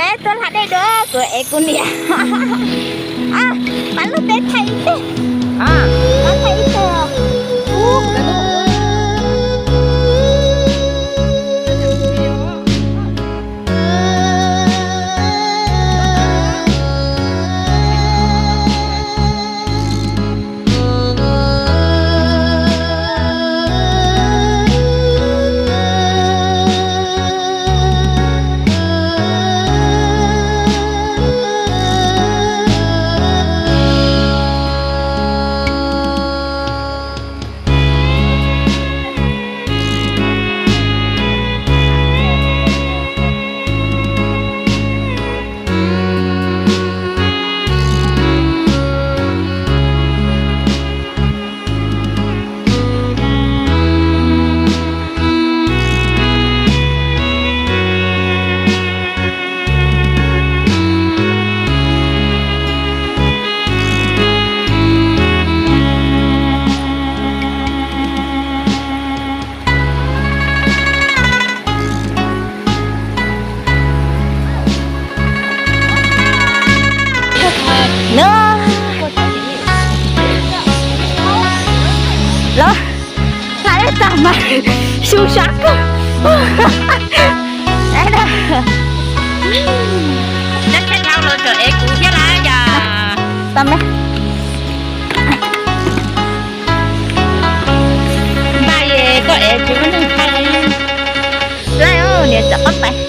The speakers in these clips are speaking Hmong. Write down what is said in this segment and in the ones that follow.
Peb tuaj hla dej dua, kuv ev kuv niam. Pab lub teb thaij ib teg. Pab thaij ib teg. No. Los, hla dej tag mas xyu sab kawg. Nyob tsheb dhau los tseem ev kuv thiab lawm yom. Tau me. Npaj es koj ev tsis muaj neeg thaij li. Laij, niam txawm qob tais.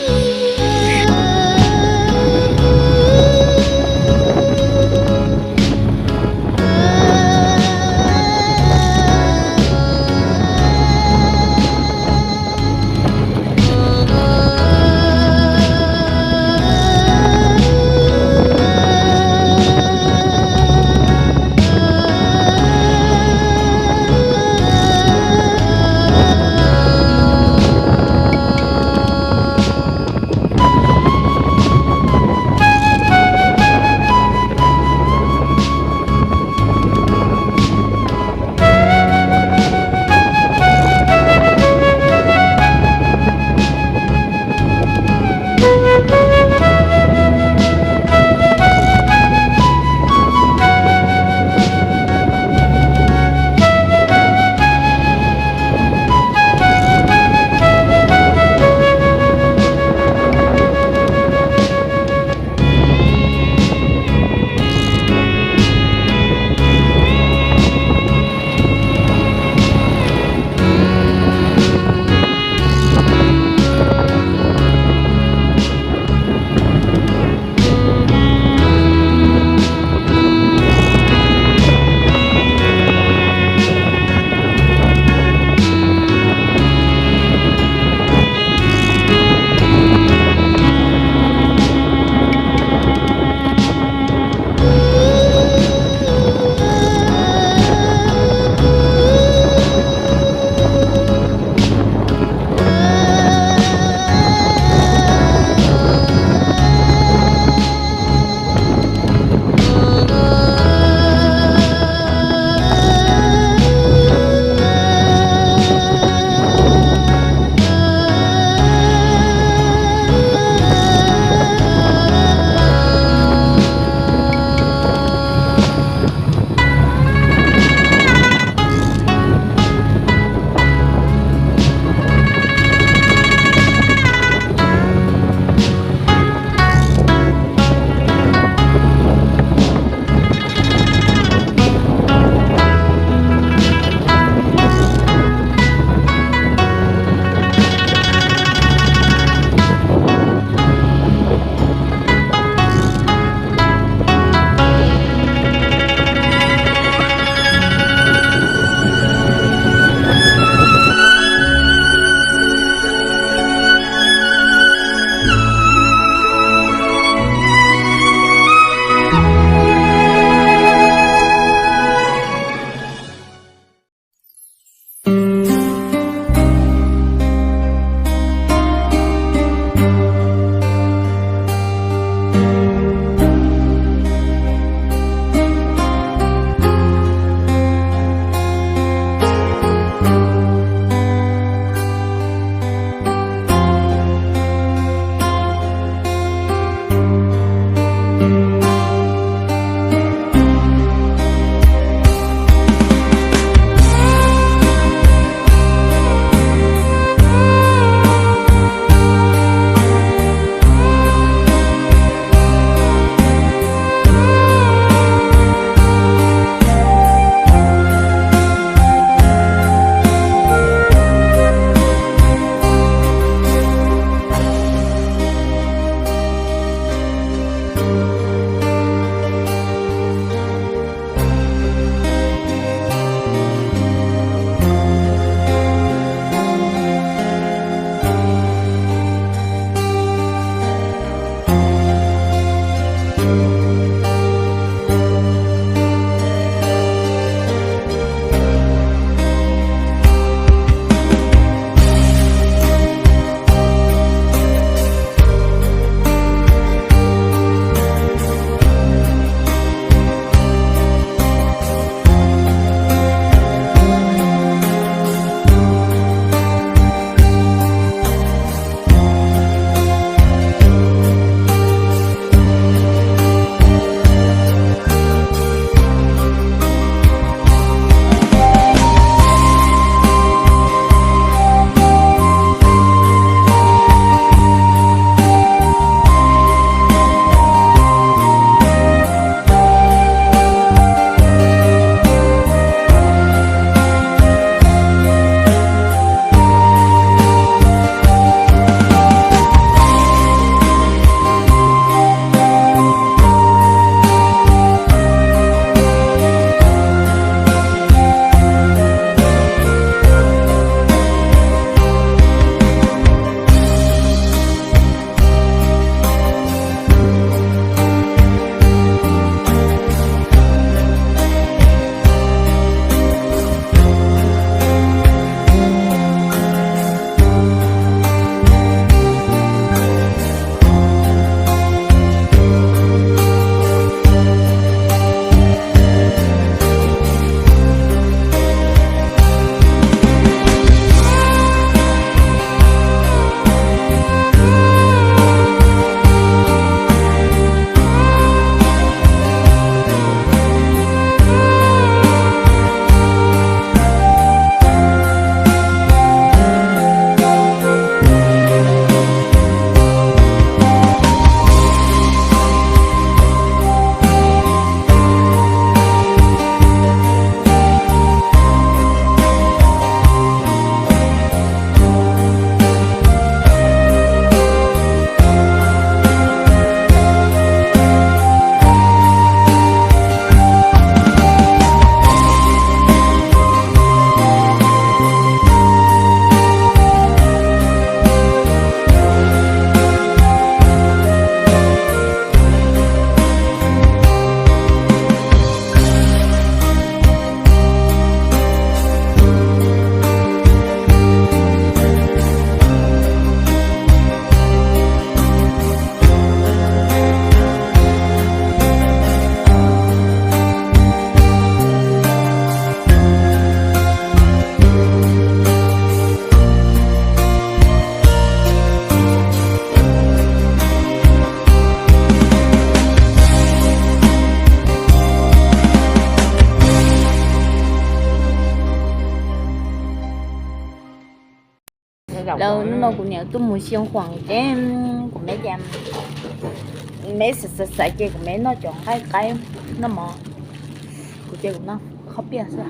Lawv hnub no kuv niam tuaj mus xyoo Huam ces kuv me ces me xav xav xav ces kuv me noj cov nqaij qaib, noj mov, kuv ces kuv noj qhob piaj xwb.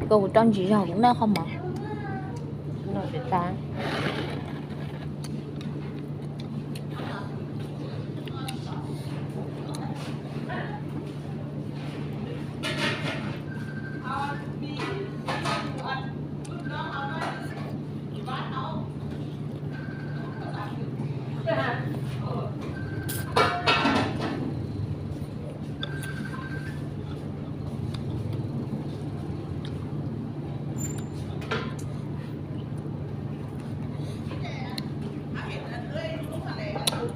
Koj kuv rau ntsis zog kuv noj qhov mov.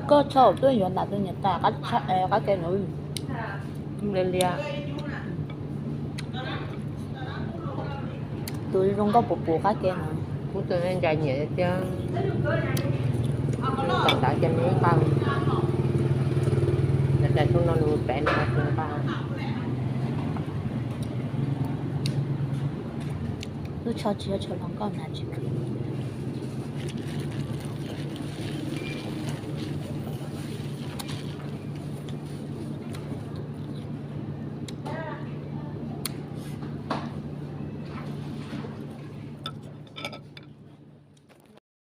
Koj txhob tuaj yuav ntam tus niam tais qab ke no. Tus zoo nkauj puv puv qab ke no. Kuv tus ntxhais nyiam tiag, ntaus ntav ces nws nqa, nws tais hnub no nws pem nws nqa. Lub tsho tsis yog tsho hluas nkauj na, tsis khwv.